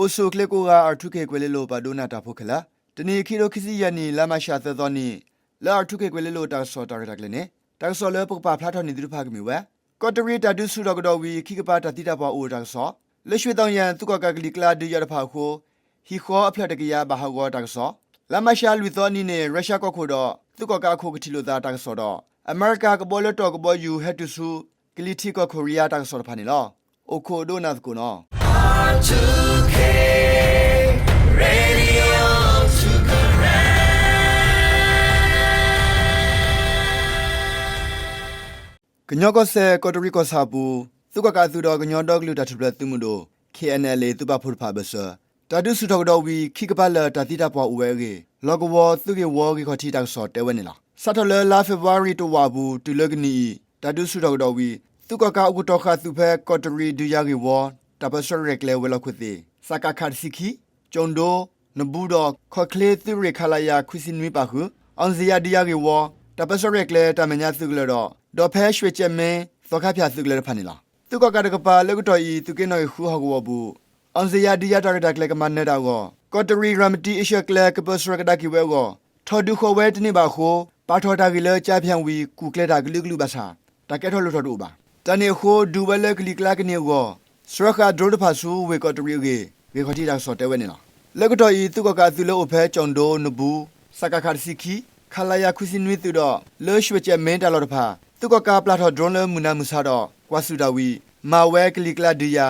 အိၣ်ဆူၣ်အိၣ်ချ့ကိးဂၤ R two K ကွဲၤလ့လိၤ ပာ်ဒိကနၣ်တၢ်ဖိခဲလၢာ်, တနံၤအံၤ ခံကထိခံဆံယဲၢ်နံၣ် လါမးရှးသၢသီနံၤ လၢ R two K ကွဲၤလ့လိၤ တၢ်ကစီၣ်တၢ်ရဲၣ်တၢ်ကျဲၤန့ၣ် တၢ်ကစီၣ်လၢပကပာ်ဖျါထီၣ်န့ၢ်သုတဖၣ်ကမ့ၢ်ဝဲ ကီးတရံးတၢ်ဒုးဆူၣ်ထီၣ်ကဒီးဝံၤ ခံကပၤတၢ်သံတၢ်ပှၢ်အိၣ်တၢ်ကစီၣ်, လၢ ရွှေသောင်ရံ သုးကီၣ်ကးကလံၤကျါဒုးယၤတဖၣ်အဃိ ဟံၣ်ဃီအဖျၢၣ်တကယၤဘၣ်ဟးဂီၤတၢ်ကစီၣ်, လါမးရှးလွံၢ်သီနံၤန့ၣ် ရၢရှၢၣ်ကီၢ်ခိၣ်ဒီး သုးကီၣ်ကးအခိၣ်ကထံၣ်လိာ်သးတၢ်ကစီၣ်ဒီး အမဲရကၤကဘီလၢတီၢ်ကဘီယူၤဟဲတုၤဆူ ကလံၤထံးကီၢ်ခိရံယါတၢ်ကစီၣ်တဖၣ်န့ၣ်လီၤ. အိၣ်ခိးဒိကနၣ်သကိးနီၤ. ကညီကီၢ်စဲၣ် ကီးတရံးကီၢ်ဆၣ်အပူၤ သုးကီၣ်ကးအသုးဒီးကညီဒီကလုာ်တၢ်ထူၣ်ဖျဲးသုးမုၢ်ဒိၣ် K N L A သုးပာ်ဖှိၣ်တဖၣ်အဘၢၣ်စၢၤ တၢ်ဒုးဆူၣ်ထီၣ်ကဒီးဝံၤ ခံကပၤလၢာ်တၢ်သံတၢ်ပှၢ်အိၣ်ဝဲအဂ့ၢ် လီၢ်ကဝီၤသုးဂ့ၢ်ဝီဂ့ၢ်ခီၣ်ထံးတၢ်ကစီၣ်တဲဝဲန့ၣ်လီၤ. စးထီၣ်လၢလါဖ့ၤဘြူၤအါရံၤတဝာ်အပူၤ တုၤလၢကနံၣ်အံၤ တၢ်ဒုးဆူၣ်ထီၣ်ကဒီးဝံၤ သုးကီၣ်ကးအိၣ်ကတီၤဃာ်သုးဖဲကီးတရံးဒုးယၤဂ့ၢ်ဝီ တၢ်ပၢဆှၢရဲၣ်ကျဲၤဝဲၤလီၢ်ခိၣ်သ့ၣ် စကခ တဆံခံ, ကၠိၣ်ဒိ, နဘူးဒီး ခီၣ်ချ့သုးရ့ၣ် ခလရ ခွံဆံနွံပာ်ဃုာ် အောင်ဇေယျဒုးယၤဂ့ၢ်ဝီ တၢ်ပၢဆှၢရဲၣ်ကျဲၤတၢ်မဲာ်ညါသုးကလၢၤဒီး ဒီးဖဲ ရွှေကြယ်မင်း သီခါဖၠၣ်သုးကလၢၤတဖၣ်န့ၣ်လီၤ. သုးကီၣ်ကးတကပၤလၢကတီၢ်အံၤ သုးက့နီၣ်ဂံၢ်ဃုဟီၣ်ကဝီၤပူၤ အောင်ဇေယျဒုးယၤတၢ်ရဲၣ်တၢ်ကျဲၤကမၤနၢၤတၢ်အဂီၢ် ကီးတရံးရၤမတံအဆှၢကျဲ ကပၢဆှၢကဒါက့ၤဝဲအဂီၢ် ထီၣ်ဒုးဃီၤဝဲတန့ၢ်ဘၣ်အဃိ ပာ်ထီၣ်တၢ်ဂ့ၢ်လၢ ကၠါဖၠၣ်ဝံၤ ကူၣ်ကျဲၤတၢ်ကလုာ်ကလုာ်ဘၣ်ဆၣ် တၢ်ကဲထီၣ်လိၣ်ထီၣ်တအိၣ်ဘၣ်. တၢ်န့ၣ်အဃိ ဒုးဝဲလၢကလံၤကျါကန့ၢ်အဂီၢ် စှၢဃာ် drone တဖၣ်ဆူဝ့ၢ်ကီးတရံးအဂ့ၢ် ဂ့ၢ်ခီၣ်ထံးတၢ်ကစီၣ်တဲဝဲန့ၣ်လီၤ. လၢကတီၢ်အံၤ သုးကီၣ်ကးအသုးလၢအိၣ်ဖဲကၠီၣ်ဒိ, နဘူး, စကခ တဆံခံ, ခလရ ခွံဆံနွံသုးဒီး လၢ ရွှေကြယ်မင်း တၢ်လီၢ်တဖၣ် သုးကီၣ်ကးပျၢ်ထီၣ် drone လၢမုၢ်နၤမုၢ်ဆါဒီး ကွၢ်စူၣ်တၢ်ဝံၤ မၤဝဲကလံၤကျါဒုးယၤ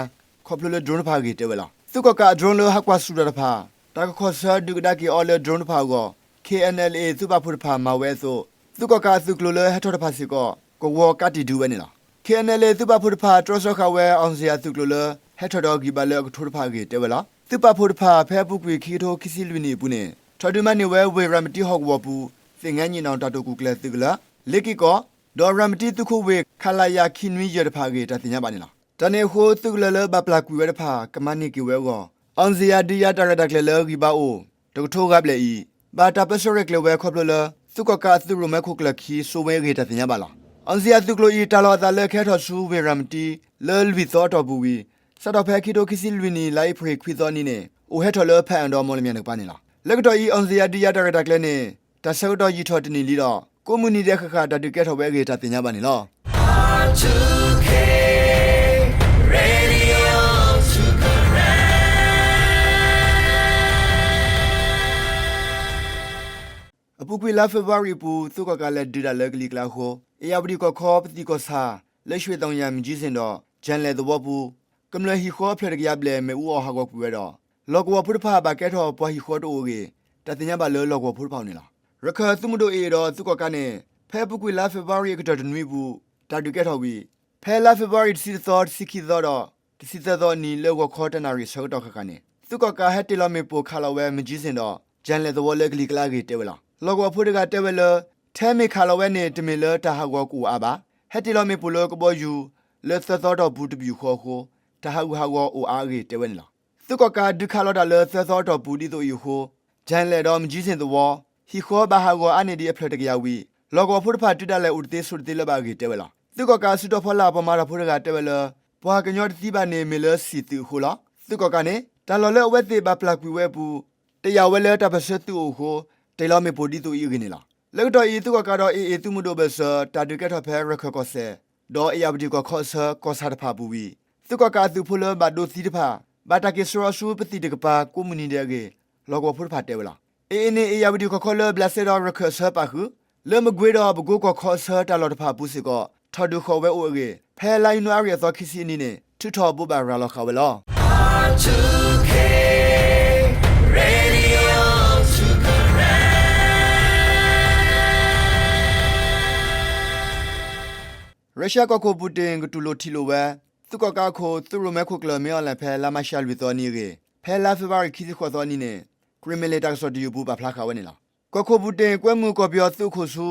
ခီဖျိလၢ drone တဖၣ်အဂ့ၢ်တဲဝဲလီၤ. သုးကီၣ်ကးအ drone လၢဟးကွၢ်စူၣ်တၢ်တဖၣ် တၢ်ကခီၣ်ဆၢဒုးကဒါက့ၤအီၤလၢ drone တဖၣ်အဂီၢ် K N L A သုးပာ်ဖှိၣ်တဖၣ်မၤဝဲအသိး သုးကီၣ်ကးအသုးကျိၤလၢဟဲထီၣ်တဖၣ်စ့ၢ်ကီး ကဝီၤကးတံာ်ဒုးဝဲန့ၣ်လီၤ. K N L A သုးပာ်ဖှိၣ်တဖၣ် တြီဆၢဃာ်ဝဲ အောင်ဇေယျသုးကျိၤလၢ ဟဲထီၣ်ဒီးဂံၢ်ဘါလၢအကထိတဖၣ်အဂ့ၢ် တဲဝဲလီၤ. သုးပာ်ဖှိၣ်တဖၣ် ဖဲအပူၤကွံာ် ခံကထိခံဆံလွံၢ်နံၣ်အပူၤန့ၣ် ထီၣ်ဒုးမၤန့ၢ်ဝဲ ဝ့ၢ်ရၤမတံဟီၣ်ကဝီၤပူၤ သ့ၣ်ညါညံၣ်နီၣ်တၢ်တိာ်ကူၣ်ကျဲၤသုးကလၢၤ လ့က့ၢ်ကီၢ် ဒီးရၤမတံသုးခိၣ်ဝ့ၢ် ခလရ ခံနွံယဲၢ်တဖၣ်အဂ့ၢ် တၢ်သ့ၣ်ညါဘၣ်န့ၣ်လီၤ. တၢ်န့ၣ်အဃိ သုးကလၢၤလၢဘၣ်ပျၢ်ကွံာ်ဝဲတဖၣ် ကမၤန့ၢ်က့ၤဝဲအဂီၢ် အောင်ဇေယျဒုးယၤတၢ်ရဲၣ်တၢ်ကျဲၤလၢဂံၢ်ဘါအိၣ် တကထိဂၤဘျဲၣ်အံၤ ဘၣ်တၢ်ပၢဆှၢရဲၣ်ကျဲၤဝဲခီဖျိလၢ သုးကီၣ်ကးအသုးရိၣ်မဲခိၣ်ကျၢၢ်ခံ စိာ်ဝဲအဂ့ၢ် တၢ်သ့ၣ်ညါဘၣ်လီၤ. အောင်ဇေယျသုးကျိၤအံၤ တၢ်လီၤအသးလၢကဟဲထီၣ်ဆူဝ့ၢ်ရၤမတံ လၢလွံၢ်သီအတီၢ်ပူၤဝံၤ စးထီၣ်ဖဲခံကထိခံဆံလွံၢ်နံၣ် လါအ့ဖြ့ၣ်ခွံသီအနံၤန့ၣ် အိၣ်ဟဲထီၣ်လၢဖၣ်အၣ်ဒီးမီၣ်လမၠဲၣ်တကပၤန့ၣ်လီၤ. လၢကတီၢ်အံၤ အောင်ဇေယျဒုးယၤတၢ်ရဲၣ်တၢ်ကျဲၤန့ၣ် တၢ်ဆၢကတီၢ်ယံာ်ထီၣ်တနံၣ်လံဒီး ကိးမုၢ်နံၤဒဲးဃၣ်ဃၣ် တၢ်ဒုးကဲထီၣ်ဝဲအဂ့ၢ် တၢ်သ့ၣ်ညါဘၣ်န့ၣ်လီၤ. အပူၤကွံာ်လါဖ့ၤဘြူၤအါရံၤအပူၤ သုးကီၣ်ကးလဲၤဒုးတၢ်လၢကလံၤကျါအဃိ အ့ၣ်ယၣ်ဝတံၣ်ကီၢ်ခီ ပသံၣ်ကီၢ်ဆၣ် လၢ ရွှေသောင်ရံ မကျင်းဇင်ဒီး ကၠဲၣ်လဲၣ်သဝီပူၤ ကမျၢၢ်ဟံၣ်ဃီအဖျၢၣ်တကယၤဘျဲၣ် မ့ၣ်အူအီၣ်ဟးဂီၤကွံာ်ဝဲဒီး လီၢ်ကဝီၤဖိတဖၣ်ဘၣ်ကဲထီၣ်ပှၤဟံၣ်ဃီတအိၣ်အဂ့ၢ် တၢ်သ့ၣ်ညါဘၣ်လၢလီၢ်ကဝီၤဖိတဖၣ်အအိၣ်န့ၣ်လီၤ. ရခၢၣ်သုးမုၢ်ဒိၣ်အ့ၣ်ဒီးသုးကီၣ်ကးန့ၣ် ဖဲအပူၤကွံာ်လါဖ့ၤဘြူၤအါရံၤအကတၢၢ်တနွံအပူၤ တၢ်ဒုးကဲထီၣ်ဝံၤ ဖဲလါဖ့ၤဘြူၤအါရံၤတဆံတသီ, တဆံခံသီဒီး တဆံသၢသီအနံၤ လၢဂီၤခီတနၣ်ရံၣ်ဆၢကတီၢ်ဃၣ်ဃၣ်န့ၣ် သုးကီၣ်ကးဟဲတ့ၢ်လီၤမ့ၣ်ပိၢ်ခးလီၤဝဲ မကျင်းဇင်ဒီး ကၠဲၣ်လဲၣ်သဝီလၢကလံၤကျါအဂ့ၢ်တဲဝဲလီၤ. လီၢ်ကဝီၤဖိတဂၤတဲဝဲလၢ ထဲမ့ၢ်ခးလီၤဝဲန့ၣ် တမ့ၢ်လၢတၢ်ဟးဂီၤကအိၣ်အါဘၣ်. ဟဲတ့ၢ်လီၤမ့ၣ်ပိၢ်လၢကဘီယူၤ လၢသၢသီအတီၢ်ပူၤတပယူာ်ဃီအဃိ တၢ်ဟးဂူာ်ဟးဂီၤအိၣ်အါအဂ့ၢ်တဲဝဲန့ၣ်လီၤ. သုးကီၣ်ကးဒုးခးလီၤတၢ်လၢသၢသီအတီၢ်ပူၤဒ်သိးအံၤအဃိ ကၠဲၣ်လဲၣ်ဒီး မကျင်းဇင်သဝီ ဟံၣ်ဃီဘၣ်ဟးဂီၤအါန့ၢ်ဒံးအဖျၢၣ်တကယၤဝံၤ လီၢ်ကဝီၤဖိတဖၣ်တုၤဒၣ်လဲာ်အိၣ်တသ့ဆိးတသ့လၢၤဘၣ်အဂ့ၢ်တဲဝဲလီၤ. သုးကီၣ်ကးအစုတီၤဖီလာ်ပှၤမၤတၢ်ဖိတဂၤတဲဝဲလၢ ပှၤကညီတသံဘၣ်န့ၣ် မ့ၢ်လၢစံၣ်သုးအဃိလီၤ. သုးကီၣ်ကးန့ၣ် တၢ်လီၢ်လၢအဝဲသ့ၣ်ဘၣ်ပျၢ်ကွံာ်ဝဲအပူၤ တယာ်ဝဲလၢတၢ်ပၢၢ်ဆၢသုးအိၣ်အဃိ တ့ၢ်လီၤမ့ၣ်ပိၢ်ဒ်သိးအံၤအဂ့ၢ်န့ၣ်လီၤ. လၢကတီၢ်အံၤ သုးကီၣ်ကးဒီး အ့ၣ်အ့ၣ်သုးမုၢ်ဒိၣ်အဘၢၣ်စၢၤ တၢ်ဒုးကဲထီၣ်ဖဲရခၢၣ်ကီၢ်စဲၣ် ဒီးအ့ၣ်ယၣ်ဝတံၣ်ကီၢ်ခီအဆၢ ကီၢ်ဆၣ်တဖၣ်အပူၤဝံၤ သုးကီၣ်ကးအသုးဖိလၢဘၣ်ဒိသံတဖၣ် ဘၣ်တၢ်က့ၤဆှၢအီၤဆူပသံၣ်တကပၤ ကိးမုၢ်နံၤဒဲးအဂ့ၢ် လီၢ်ကဝီၤဖိတဖၣ်တဲဝဲလီၤ. အ့ၣ်အ့ၣ်န့ၣ် အ့ၣ်ယၣ်ဝတံၣ်ကီၢ်ခီလၢဘျးစဲဒီးရခၢၣ်အဆၢပာ်ဃုာ် လၢမကွ့ဒီးပကိကီၢ်ခီအဆၢတၢ်လီၢ်တဖၣ်အပူၤစ့ၢ်ကီး ထီၣ်ဒုးဃီၤဝဲအိၣ်အဂ့ၢ် ဖဲလါယနူၤအါရံၤအသီခံဆံအနံၤန့ၣ် ထုးထီၣ်ဘိးဘၣ်ရၤလီၤဃာ်ဝဲလီၤ. ရၢရှၢၣ်ကီၢ်ခိၣ်ပူၤတ့ၣ် ကတူၢ်လိာ်ထံၣ်လိာ်ဝဲ သုးကီၣ်ကးအခိၣ် သုးရိၣ်မဲခိၣ်ကျၢၢ် မ့ၢ်အီၣ်လဲၣ် ဖဲလါမးရှးလွံၢ်သီအနံၤအဂ့ၢ် ဖဲလါဖ့ၤဘြူၤအါရံၤ ခံဆံဃိးသီအနံၤန့ၣ် ကရ့ၣ်မ့ၣ်လ့ၣ်တၢ်ကစီၣ်တယုၢ်ပူၤပာ်ဖျါဃာ်ဝဲန့ၣ်လီၤ. ကီၢ်ခိၣ်ပူၤတ့ၣ် ကွဲမုာ်ကီၢ်ပယီၤသုးအခိၣ်ဆူ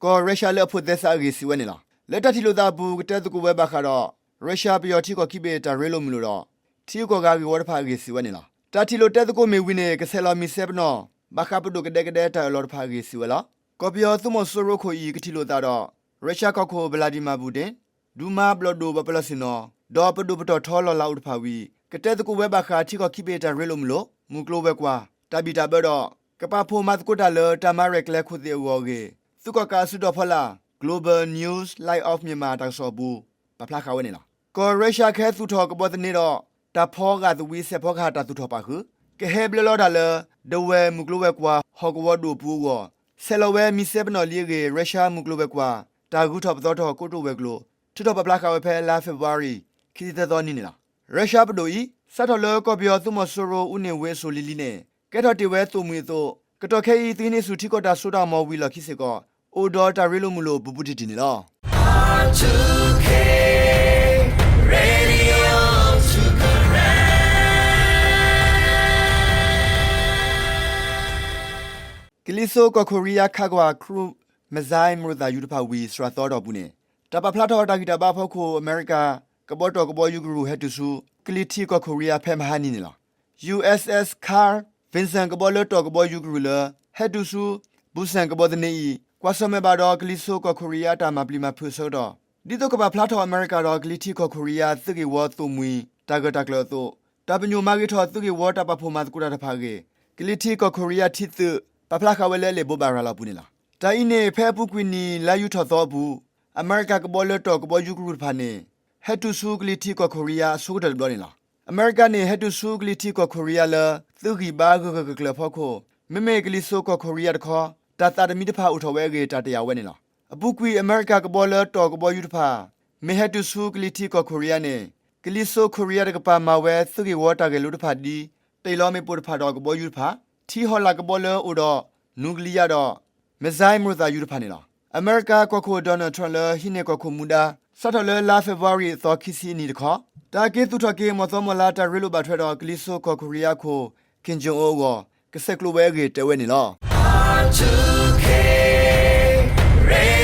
ကီၢ်ရၢရှၢၣ်လၢအဖိးသဲစးအဂ့ၢ်စံးဝဲန့ၣ်လီၤ. လၢတၢ်ထံၣ်လိာ်သးအပူၤ ကတဲသကိးဝဲဘၣ်ဃးဒီး ရၢရှၢၣ်ပယီၤထံကီၢ်ခံဘ့ၣ်တၢ်ရ့လိာ်မုာ်လိာ်ဒီး ထံဂုၤကီၢ်ဂၤဂ့ၢ်ဝီတဖၣ်အဂ့ၢ်စံးဝဲန့ၣ်လီၤ. တၢ်ထံၣ်လိာ်တဲသကိးမ့ၢ်ဝံၤန့ၣ် ကဆဲးလီၤမံၤစဲပနီၣ် ဘၣ်ဃးပဒိၣ်ကဒဲကဒဲတၢ်အၢၣ်လီၤတဖၣ်အဂ့ၢ်စံးဝဲလီၤ. ကီၢ်ပယီၤသုးမီၤစိရိၤခိၣ်အံၤ ကထံၣ်လိာ်သးဒီး ရၢရှၢၣ်ကီၢ်ခိၣ် Vladimir Putin ဒူမါဘျီၣ်ဒိၣ်ပှၤပၢၤလီၢ်ဆ့ၣ်နီၤ ဒီးပဒိၣ်ပတီၢ်ထီလီၤလးအိၣ်တဖၣ်ဝံၤ ကတဲသကိးဝဲဘၣ်ဃးထံကီၢ်ခံဘ့ၣ်တၢ်ရ့လိာ်မုာ်လိာ်, မုၢ်ကျိၤဝဲၤကွာ်, တၢ်ဘံၣ်တၢ်ဘၢဒီး ကပာ်ဖှိၣ်မၤသကိးတၢ်လၢတၢ်မၤရဲၣ်ကျဲၤခိၣ်သ့ၣ်အဂီၢ်အဂ့ၢ် သုးကီၣ်ကးအစုတီၤဖီလာ် Global News Light of Myanmar တၢ်ကစီၣ်အပူၤ ပာ်ဖျါဃာ်ဝဲန့ၣ်လီၤ. ကီၢ်ရၢရှါကဟဲသူၣ်ထီၣ်ကဘီသန့ဒီး တၢ်ဖီဂာ်သဝံစဲးဖီကဟၣ်တၢ်သူၣ်ထီၣ်ပာ်ဃုာ် ကဟဲဘျၢလီၤတၢ်လၢ ဒဝဲၢ်မုၢ်ကျိၤဝဲၤကွာ်ဟီၣ်ကဝီၤဒိၣ်အပူၤအဂီၢ် ဆဲးလီၤဝဲမံၤစဲပနီၣ်လံအဂ့ၢ် ရၢရှါမုၢ်ကျိၤဝဲၤကွာ် တၢ်ဂုၤထီၣ်ပသီထီၣ်ကိတိာ်ဝဲၤကျိၤ ထုးထီၣ်ပာ်ဖျါဃာ်ဝဲဖဲလါဖ့ၤဘြူၤအါရံၤ ခံဆံသၢသီနံၤန့ၣ်လီၤ. ရၢရှါပဒိၣ်အံၤ စးထီၣ်လၢကီၢ်ပယီၤသုးမီၤစိရိၤအူန့ၢ်ဝ့အစိၤလံၤလံၤန့ၣ် ကဲထီၣ်တ့ၢ်ဝဲသိၣ်မှံၤအသိး ကတီၢ်ခဲအံၤ သုးဟံးန့ၢ်ဆူၣ်ထံကီၢ်တၢ်စိတၢ်ကမီၤဝံၤအလီၢ်ခံစ့ၢ်ကီး အိၣ်ဒီးတၢ်ရ့လိာ်မုာ်လိာ်ဘူးဘူးတံၢ်တံၢ်န့ၣ်လီၤ. ကလံၤစိးကီၢ်ခိၣ်ရံယါခးကွၢ် ခရူၣ် missile မရိၣ်သၣ်ယူၤတဖၣ်ဝံၤ စှၤသီအတီၢ်ပူၤန့ၣ် တၢ်ပာ်ဖျါထီၣ်တၢ်ဂံၢ်တၢ်ဘါအဖီခိၣ် အမဲရကၤကဘီတီၢ်ကဘီယူၤကရူၢ်ဟဲတုၤဆူ ကလံၤထံးကီၢ်ခိၣ်ရံယါဖဲမဟါနံၤန့ၣ်လီၤ. U S S Carl Vinson ကဘီလၢတီၢ်ကဘီယူၤကရူၢ်လၢ ဟဲတုၤဆူ Busan ကဘီသန့အံၤ ကွၢ်ဆၢၣ်မဲာ်ဘၣ်ဒီးကလံၤစိးကီၢ်ခိၣ်ရံယါအတၢ်မၤပျံၤမၤဖုးအဆၢကတီၢ် ဒ်သိးကပာ်ဖျါထီၣ်အမဲရကၤဒီးကလံၤထံးကီၢ်ခိၣ်ရံယါသုးဂ့ၢ်ဝီသိၣ်မှံၤ တၢ်ဂၢၢ်တၢ်ကျၢၤအသိး တၢ်ပညိၣ်မၤဂ့ၤထီၣ်သုးဂ့ၢ်ဝီတၢ်ပာ်ဖှိၣ်မၤသကိးတၢ်တဖၣ်အဂ့ၢ် ကလံၤထံးကီၢ်ခိၣ်ရံယါထံသုး ပာ်ဖျါဃာ်ဝဲလၢလံာ်ဘိးဘၣ်ရၤလီၤအပူၤန့ၣ်လီၤ. တၢ်အံၤန့ၣ် ဖဲအပူၤကွံာ်နံၣ်လါယူၤထီၣ်သီအပူၤ အမဲရကၤကဘီလၢတီၢ်ကဘီယူၤကရူၢ်တဖၣ်န့ၣ် ဟဲတုၤဆူကလံၤထံးကီၢ်ခိၣ်ရံယါအဆိကတၢၢ်တဘျီန့ၣ်လီၤ. အမဲရကၤန့ၣ် ဟဲတုၤဆူကလံၤထံးကီၢ်ခိၣ်ရံယါလၢ သုးဂံၢ်ဘါဂၢၢ်ဂၢၢ်ကျၢၤကျၢၤအဖီခိၣ် မ့မ့ၢ်ကလံၤစိးကီၢ်ခိၣ်ရံယါတခီ တၢ်သးတမံတဖၣ်အိၣ်ထီၣ်ဝဲအဂ့ၢ် တၢ်တယာ်ဝဲန့ၣ်လီၤ. အပူၤကွံာ် အမဲရကၤကဘီလၢတီၢ်ကဘီယူၤတဖၣ် မ့ၢ်ဟဲတုၤဆူကလံၤထံးကီၢ်ခိၣ်ရံယါန့ၣ် ကလံၤစိးခိၣ်ရံယါတကပၤမၤဝဲသုးဂ့ၢ်ဝီတၢ်ဂဲၤလိတဖၣ်ဒ် တ့ၢ်လီၤမ့ၣ်ပိၢ်တဖၣ်ဒီးကဘီယူၤတဖၣ်, ထံဟီၣ်လာ်ကဘီလၢအိၣ်ဒီး နူကလံယါဒီး missile မရိၣ်သၣ်ယူၤတဖၣ်န့ၣ်လီၤ. အမဲရကၤကီၢ်ခိၣ် Donald Trump လၢဟံးန့ၢ်ကီၢ်ခိၣ်မူဒါ စးထီၣ်လၢလါဖ့ၤဘြူၤအါရံၤအသီခံဆံအနံၤတခီ တၢ်က့ၤသူၣ်ထီၣ်က့ၤမီၢ်သီမီၢ်လါတၢ်ရ့လိာ်ဘၣ်ထွဲဒီးကလံၤစိးကီၢ်ခိၣ်ရံယါအခိၣ် Kim Jong Un အဂီၢ် ကဆဲးကျိးဝဲအဂ့ၢ်တဲဝဲန့ၣ်လီၤ.